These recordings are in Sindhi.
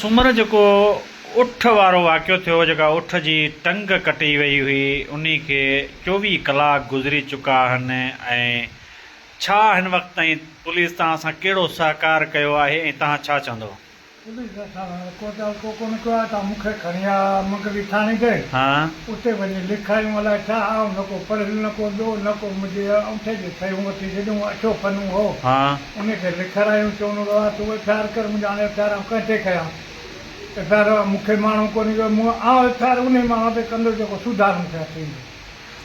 سومر جيڪو اٺ وارو واقعو ٿيو جيڪا اٺ جي ٽنگ ڪٽي وئي هئي انهي کي 24 ڪلاڪ گذري چڪا آهن ۽ ڇا هن وقت تائين پوليس توهان سان ڪهڙو سهڪار ڪيو آهي ۽ توهان ڇا چوندو؟ پوليس اسان سان ڪو تعلقو ڪونه ڪيو آهي توهان مون کي کڻي آ منگلي ٿاڻي تي اتي وڃي لکايون الائي ڇا آئون نه ڪو پڙهيل نه ڪو ٻيو نه ڪو منهنجي انگٺي جي صحيحون وٺي ڇڏيون اڇو پنو هو ان کي لکرايون چون بابا تون ايف I R ڪر منهنجو هاڻي ايف I R آئون ڪنهن تي ڪيان ايف I R مون کي ماڻهو ڪونهي جو مون آئون ايف I R انهي ماڻهو تي ڪندس جيڪو سوڌار مون کي هٿ ايندو.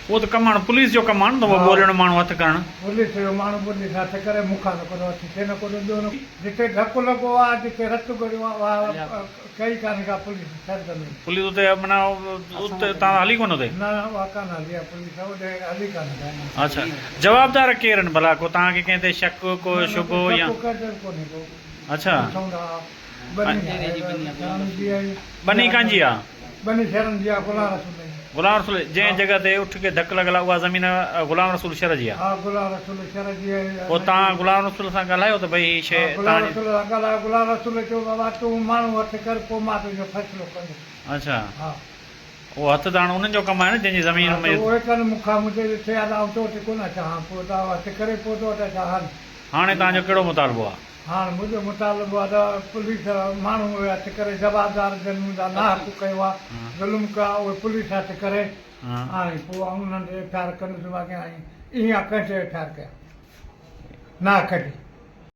اهو ته ڪم هاڻ پوليس جو ڪم آهي نه ته اهو ڳولڻ ماڻهو هٿ ڪرڻ. پوليس جو ماڻهو پوليس هٿ ڪري مون کان ته ڪو هٿ ٿئي نه ڪو ٻيو نه. جتي ڌڪ لڳو آهي جتي رت ڳڙيو آهي اها ڪئي ڪانهي ڪا پوليس سر زمين. پوليس اتي معنيٰ اتي تان هلي ڪونه اتي. نه اها ڪانه هلي آهي پوليس اوڏي هلي ڪانه ڪا. اڇا جوابدار ڪير آهن ڀلا ڪو توهان کي ڪنهن تي شڪ ڪو نه نه شبهو يا. شڪ ڪنهن تي به ڪونهي ڪو. اڇا. پڇون ٿا ٻني آهي شرن جي آهي. ٻني ڪنهن جي آهي. ٻني شرن جي آهي غلام رسول جي. غلام رسول جنهن جڳهه تي اٺ کي ڌڪ لڳل آهي اها زمين غلام رسول شر جي آهي. ها غلام رسول شر جي آهي. پوء توهان غلام رسول سان ڳالهايو ته ڀئي هي شيء ها غلام توهان جي. رسول سان ڳالهايو غلام رسول چيو بابا تون ماڻهو هٿ ڪر پوء مان تنهنجو فيصلو ڪندس. اڇا ها. اهو هٿ ته هاڻ انهن جو ڪم آهي نه جنهن جي زمين ها ته ۾. اهي ڪن مون کان منهنجي ڏٺي آهي ته آئون تو وٽ ڪونه اچان ها پوء ته هٿ ڪري پوء تو وٽ اچان ها نه. هاڻي توهان جو ڪهڙو مطالبو آهي؟ هاڻ منهنجو مطالبو آهي ته پوليس ماڻهو اهي هٿ ڪري جوابدار جن منهنجا ناحق ڪيو آهي ظلم ڪيو آهي اهي پوليس هٿ ڪري ۽ پوء آئون انهن تي ايف I R ڪندس باقي ائين ڪنهن تي ايف I R ڪيان ناحق جي.